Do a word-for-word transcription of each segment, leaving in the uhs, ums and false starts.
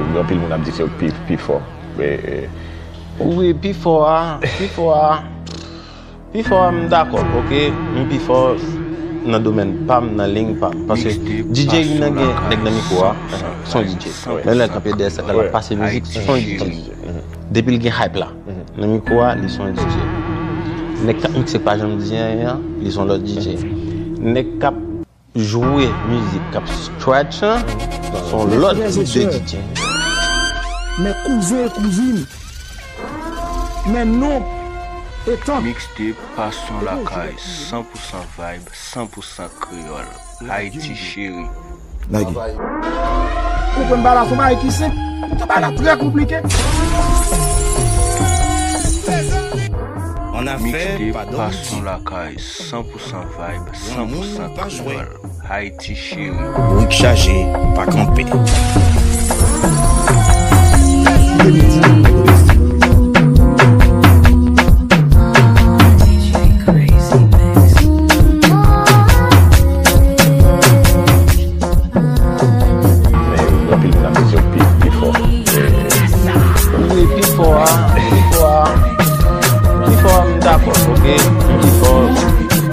Gen anpil moun ap di se yo k pi, pi fò. E, e, wi, pi fò a, pi fò a, pi fò a, m dakò, oke? M pi fò nan domèn pa m, nan liy pa m. Paske D J nan gen nèg nan mikwo a, se yon D J. Lè l kanpe dèyè sèn nan, l ap pase mizik, se yon D J. Depi l gen hype la, nan mikwo a, li se yon D J. Nèg k ap mikse k pa janm di anyen an, li se yon lòt D J. Nèg k ap jwe mizik k ap scratch lan, se yon lòt tip de D J. Mes cousins et cousines, mes noms et tantes. Mixtape Passion Lakay, san pou san vibe, san pou san kreyòl. Ayiti cheri. Nagi. Konprann bagay la, se yon bagay ki senp. Poutan bagay la trè konplike. Mixtape Passion Lakay, san pou san vibe, san pou san kreyòl. Ayiti cheri. Bourik chaje, pa kanpe. Men anpil moun ap di se yo pi, pi fò. Wi, pi fò a, pi fò a, pi fò a, m dakò, oke? Pi fò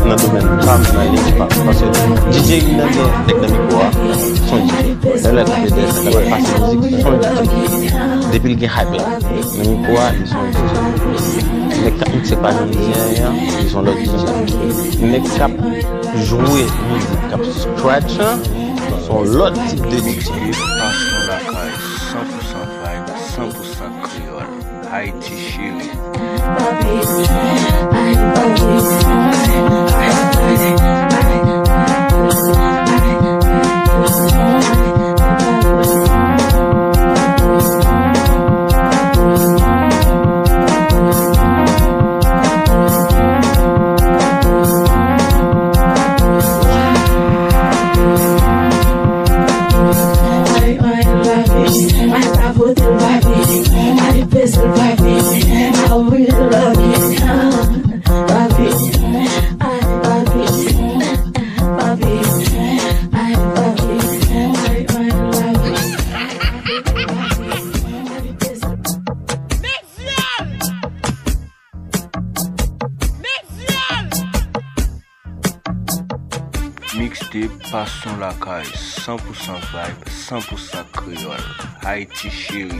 nan domèn pa m, nan niche pa m. Paske D J nan gen nèg nan mikwo a, se yon D J. Lè l kanpe dèyè sèn nan, l ap pase mizik, se yon D J. Depi l gen hype la, nan mikwo a, li se yon D J. Nèg k ap mikse pa janm di anyen an, li se yon lòt D J. Nèg k ap jwe mizik k ap scratch lan, se yon lòt tip de D J. Mixtape Passion Lakay, san pou san vibe, san pou san kreyòl. Ayiti cheri.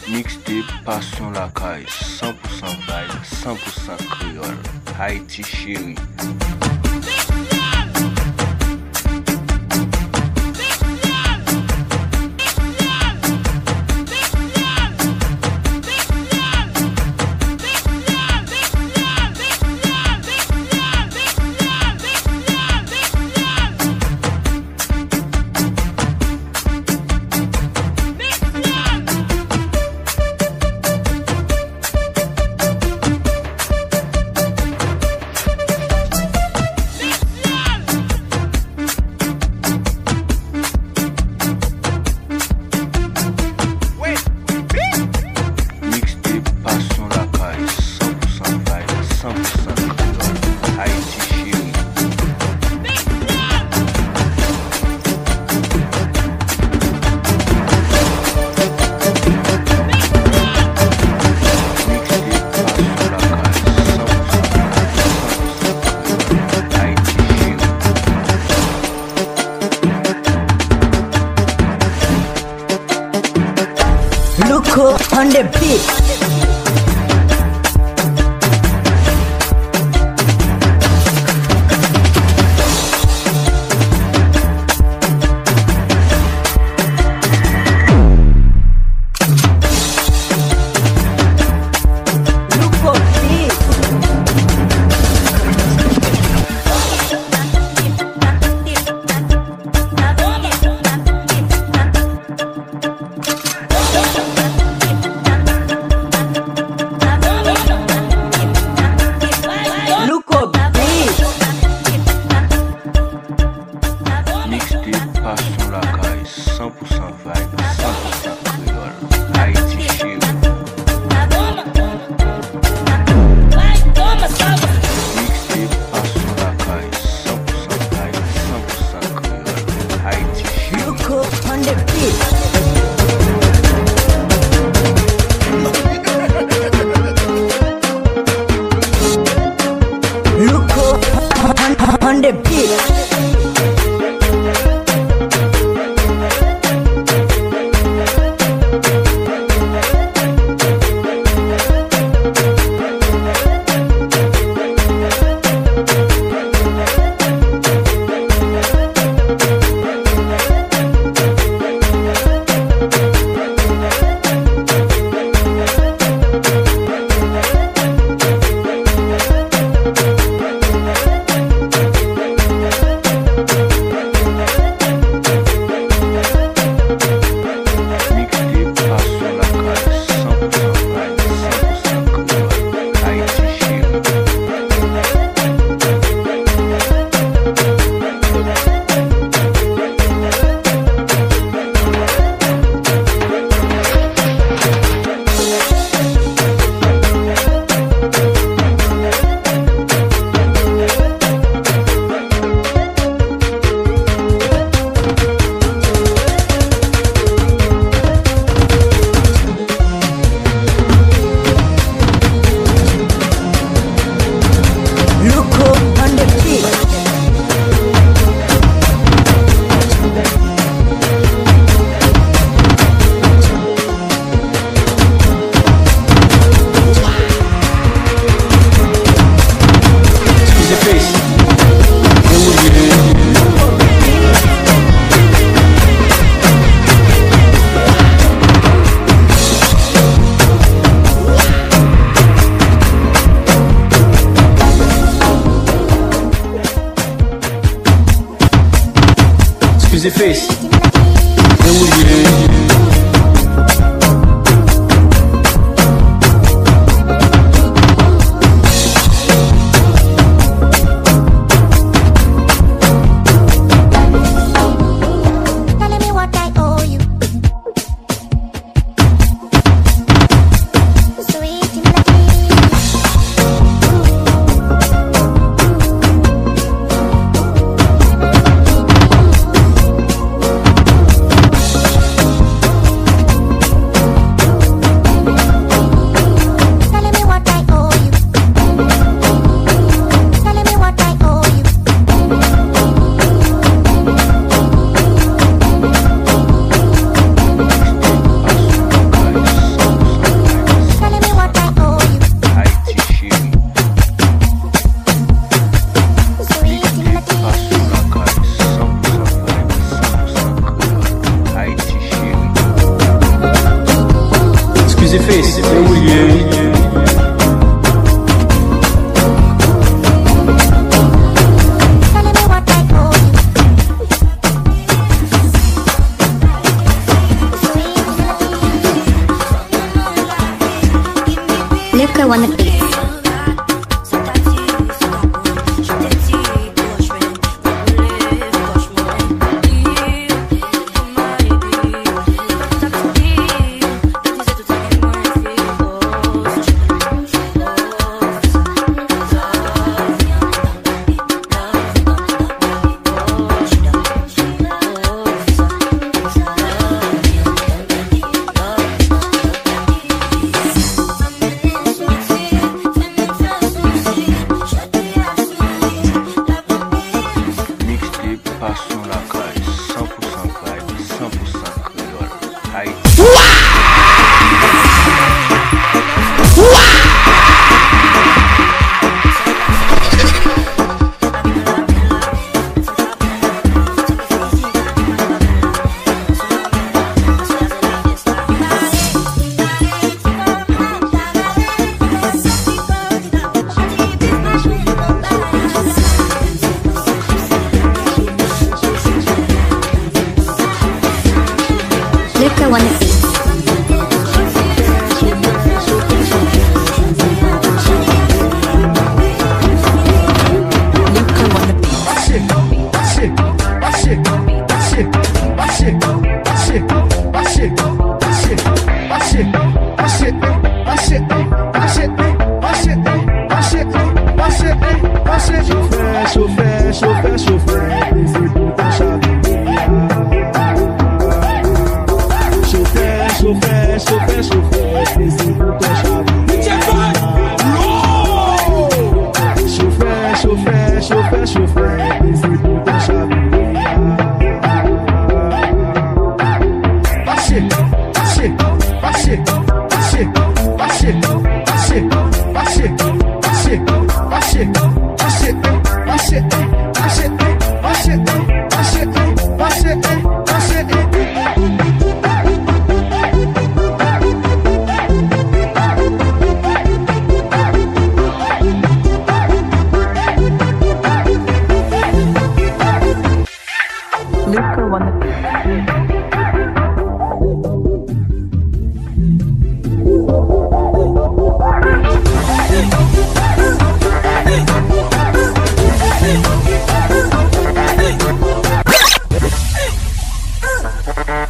Mixtape Passion Lakay, san pou san vibe, san pou san kreyòl. Ayiti cheri. Mixtape Passion Lakay, san pou san vibe, san pou san kreyòl. Ayiti cheri. Mixtape Passion Lakay, san pou san vibe, san pou san kreyòl. Ayiti cheri. Mixtape Passion Lakay, san pou san vibe, san pou san kreyòl. Ayiti cheri. Louko on the beat. Louko beat. Louko beat. Mixtape Passion Lakay, san pou san vibe, san pou san kreyòl. Ayiti cheri. Mixtape Passion Lakay, san pou san vibe, san pou san kreyòl. Ayiti cheri. Louko on the beat. Mixtape Passion Lakay, san pou san vibe, san pou san kreyòl, Ayiti cheri. Louko on the beat. Eskize Face. Dewoule. Eskize Face. Dewoule. Ayiti cheri. Mixtape Passion Lakay, san pou san vibe, san pou san kreyòl, Ayiti cheri. Eskize Face, se ou ye. Liquor on the beat. Mixtape Passion Lakay, san pou san vibe, san pou san kreyòl, Ayiti. Liquor on the beat. Liquor on the beat. Chofè, chofè, chofè, chofè, plezi pou tan chavire a. Lion,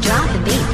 drop the beat.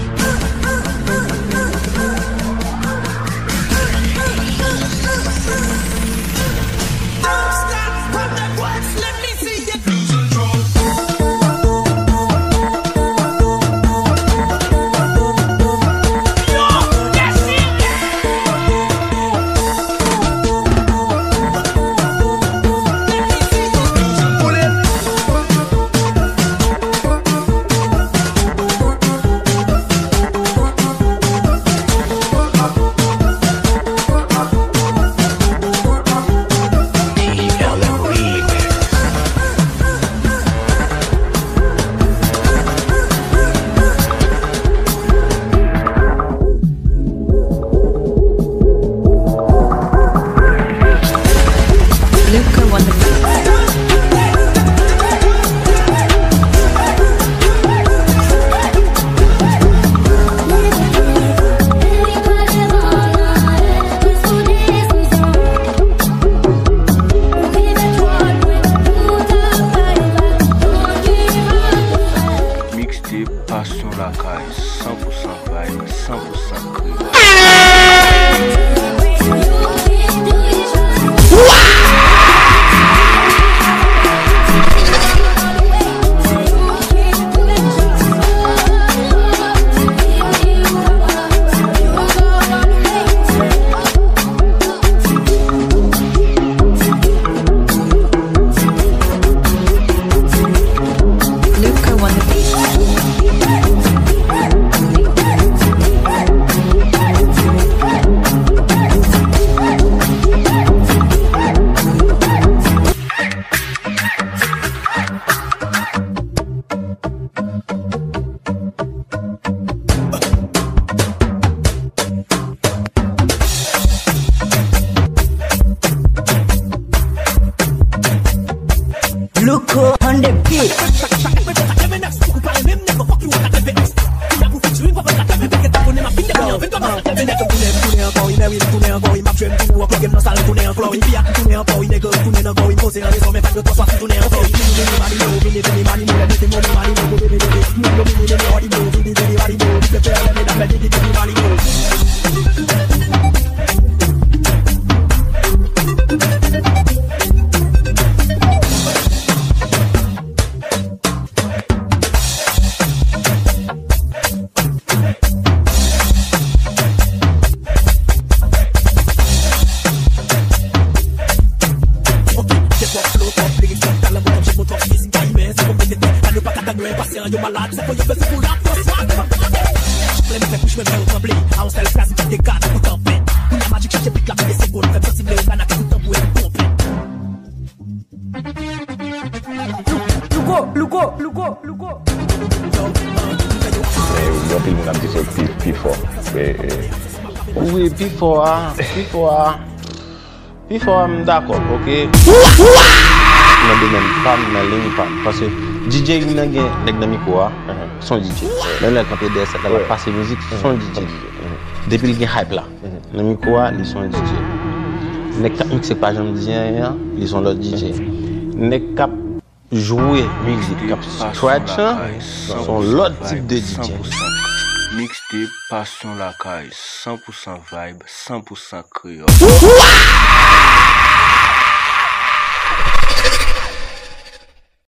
Mixtape Passion Lakay, san pou san vibe, san pou san kreyòl. Louko on the beat. Louko, Louko, Louko, Louko. Men gen anpil moun ap di se pi, pi fò. E, e. Wi, pi fò a, pi fò a. Pi fò a, m dakò, oke. Nan domèn pa m, nan liy pa m. Paske D J wi nan gen nèg nan mikwo a, se yon D J. Menm lè l kanpe dèyè sèt la, l ap pase mizik, se yon D J. Depi l gen hype la. Nan mikwo a, li se yon D J. Nèg k ap mikse k pa janm di anyen an, li se yon lòt D J. Nèg k ap jwe mizik, k ap scratch lan, se yon lòt tip de D J. Mixtape Passion Lakay, san pou san vibe, san pou san kreyòl.